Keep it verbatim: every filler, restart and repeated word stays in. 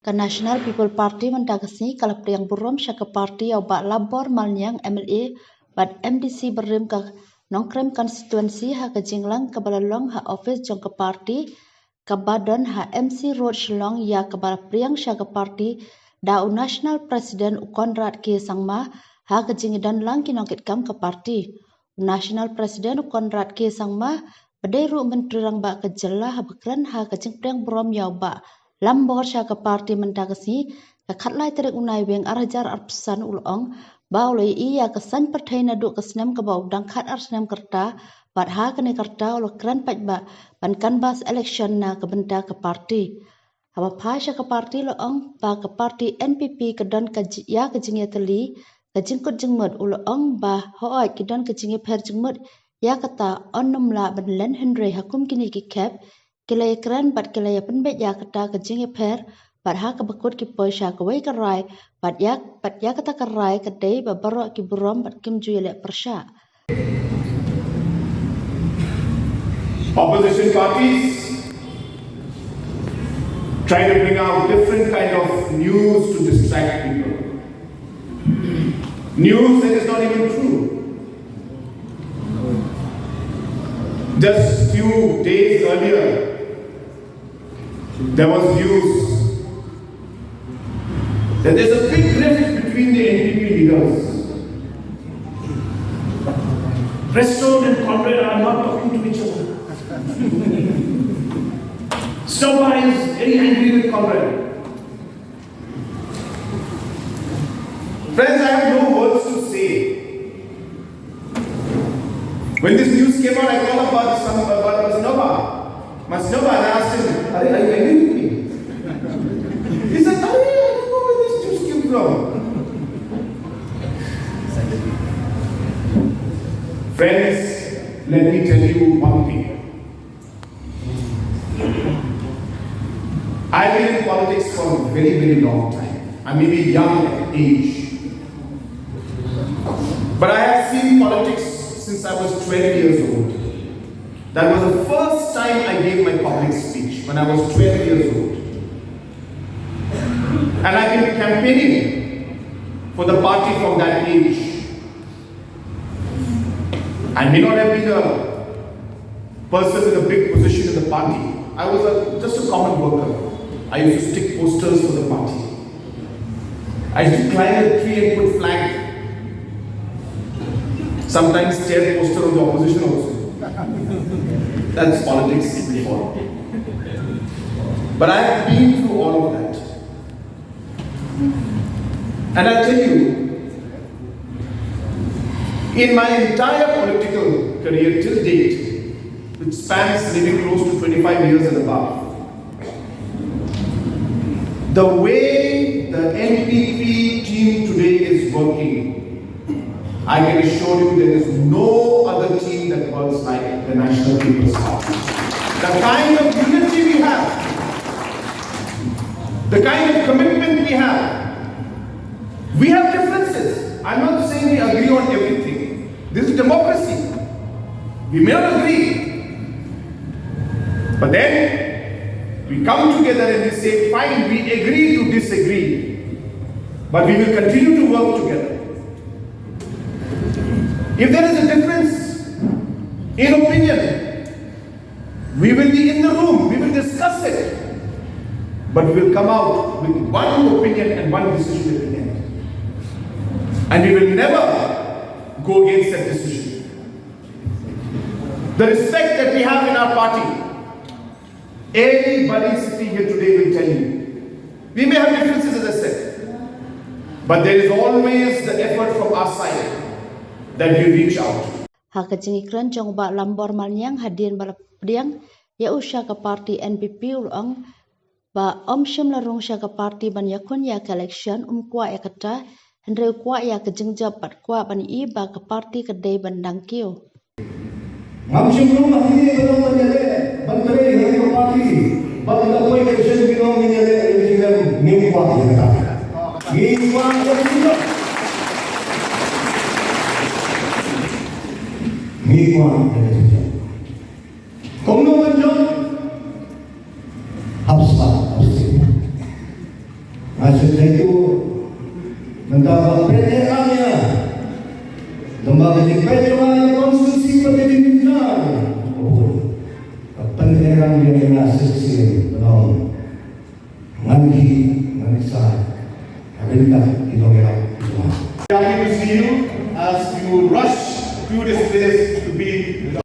Ka National People Party mynta ka sngi ka la pdiang burom sha ka party ïa u Bah Lambor Malniang, M L A bad M D C barim ka Nongkrem constituency, ha ka jingïalang kaba la long ha office jong ka party kaba don ha M C Road, Shillong, ïa kaba la pdiang sha ka party da u National President, u Conrad K Sangma, ha ka jingïadon lang ki nongkitkam ka party. U National President, u Conrad K Sangma, ba dei ruh u Myntri Rangbah ka jylla, haba kren ha ka jingpdiang burom ïa u Bah Lambor sha ka party mynta ka sngi, ka khatlai tarik u Naiwieng ar hajar arphew san, u la ong ba u la ïohi ïa ka saiñ pyrthei naduh ka snem kaba u dang khatar snem ka rta, bad ha kane ka rta u la kren paidbah ban canvass election na ka bynta ka party. Haba phai sha ka party, u la ong ba ka party N P P ka don ka ji-, ïa ka jingïatylli, ka jingkut jingmut. U la ong ba hooid ki don ka jingïapher jingmut ïa kata, ym lah ban len, hynrei ha kum kine ki khep ki la ïakren bad ki la ïapynbeit ïa kata ka jingïapher, bad ha kaba kut ki poi sha kawei ka rai, bad ïa, bad ïa kata ka rai ka dei ba baroh ki burom bad kim ju ïaleh pyrshah. Opposition parties try to bring out different kind of news to distract people. News that is not even true. Just few days earlier, there was news that there's a big rift between the N P P leaders. Prestone and Conrad are not talking to each other. Snobba is very angry with Conrad. Friends, I have no words to say. When this news came out, I called up Bah Sam-, Bah Snobba. Bah Snobba, and I asked him, "Are, are you angry with me?" He said, "Are, I don't know where this news came from." Friends, let me tell you one thing. I've been in politics for a very, very long time. I may be young at age, but I have seen politics since I was twelve years old. That was the first time I gave my public speech, when I was twelve years old. And I've been campaigning for the party from that age. I may not have been a person with a big position in the party. I was a, just a common worker. I used to stick posters for the party. I used to climb a tree and put flag. Sometimes tear poster of the opposition also. That's politics before. But I have been through all of that. And I tell you, in my entire political career till date, which spans maybe close to twenty-five years and above, the way the N P P team today is working, I can assure you there is no other team that works like the National People's Party. The kind of unity we have, the kind of commitment we have, we have differences. I'm not saying we agree on everything. This is democracy. We may not agree. But then we come together and we say, "Fine, we agree to disagree. But we will continue to work together." If there is a difference in opinion, we will be in the room, we will discuss it, but we will come out with one opinion and one decision at the end. And we will never go against that decision. The respect that we have in our party, anybody sitting here today will tell you. We may have differences, as I said, but there is always the effort from our side that we reach out. Ha ka jingïakren jong u Bah Lambor Malniang hadien ba la pdiang ïa u sha ka party N P P, u la ong ba um shym la rung sha ka party ban ïakhun ïa ka election, um kwah ïa kata, hynrei u kwah ïa ka jingjop bad kwah ban ïohi ba ka party ka dei ban dang kiew. Ngam shym rung hangne ban ong ban ïaleh ban trei ha ka party, bad lada poi election ngin ong ngin ïaleh ïa ka jingjop, ngim kwah ïa kata. Ngi kwah ïa ka jingjop. Ngi kwah ïa ka jingjop. Kumno ban jop? Hap spah, hap spah. Nga sngewthuh mynta ba peit ïa nga, lem bad ka jingpeit jong nga ïa ka constituency bad ka jingbynta ka bun, ka pynïaid ïa nga shisien. Ngan khih, ngan ksai ha ryngkat ki nongïarap jong nga. Happy to see you as you rush to this place to be